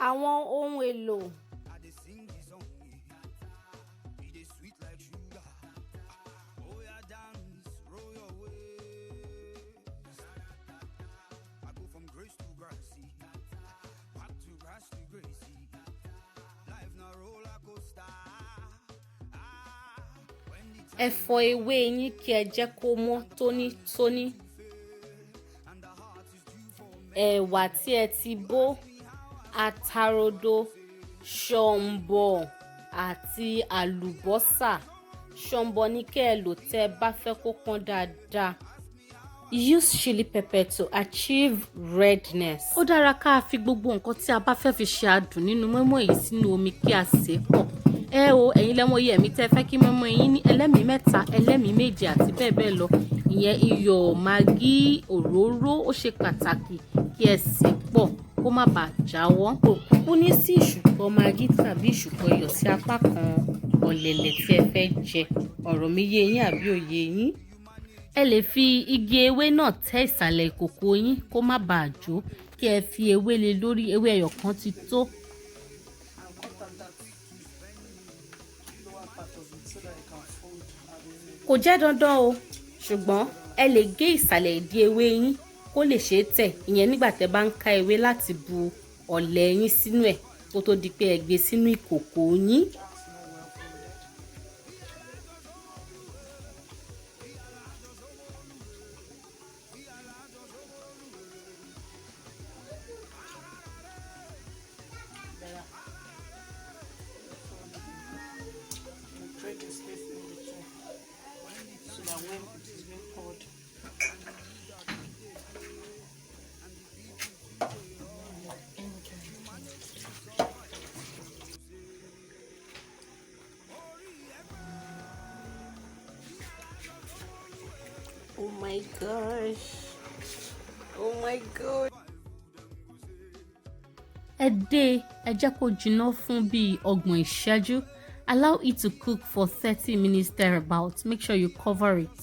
Àwọn ohun èlò. Ẹ fọ ewé yín kí ẹ jẹ́ kó mọ́ tónítóní. Ẹ̀wà tí ẹ ti bó, atarodo, ṣọ̀m̀bọ̀ àti àlùbọ́sà. Ṣọ̀m̀bọ̀ ni kẹ́ ẹ lò tẹ́ ẹ bá fẹ́ kó pọ́n dáadáa. Use chili pepper to achieve redness. Ó dára ká fi gbogbo nǹkan tí a bá fẹ́ fi ṣe adùn nínú mọ́ínmọ́ín yìí sínú omi kí a sè é pọ̀. Ẹ o, ẹ̀yin lẹ mọ iye ẹ̀mí tẹ́ fẹ́ kí mọ́ínmọ́ín yín ní, ẹlẹ́mìí mẹ́ta, ẹlẹ́mìí méje àti bẹ́ẹ̀ bẹ́ẹ̀ lọ. Ìyẹn iyọ̀, magí, òróró, ó ṣe pàtàkì kí ẹ sè é pọ̀ kó má bàa jáwọ́. Kò kúkú ní sí ìṣùpọ̀ magí tàbí ìṣùpọ̀ iyọ̀ sí apá kan ọ̀lẹ̀lẹ̀ tí ẹ fẹ́ jẹ. Ọ̀rọ̀ mi yé yín àbí ò yé yín? Ẹ lè fi igi ewé náà tẹ́ ìsàlẹ̀ ìkòkò yín kó má bàa jó, kí ẹ fi ewé lé lórí. Ewé ẹyọ kan ti tó. And cut out that lower part of it so that it can fold and Kò jẹ́ dandan o, ṣùgbọ́n ẹ lè gé ìsàlẹ̀ ìdí ewé yín kó lè ṣeé tẹ̀, ìyẹn nígbà tẹ́ bá ń ká ewé láti bu ọ̀lẹ̀ yín sínú ẹ̀ kó tó di pé ẹ gbé sínú ìkòkò yín. It's not well folded. Better. Fold it. You create a space in between so that when it is being poured, in between. Oh my gosh. Oh my God. Ẹ dé, ẹ jẹ́ kó jiná fún bíi 30 ìṣẹ́jú. Allow it to cook for 30 minutes thereabout. Make sure you cover it.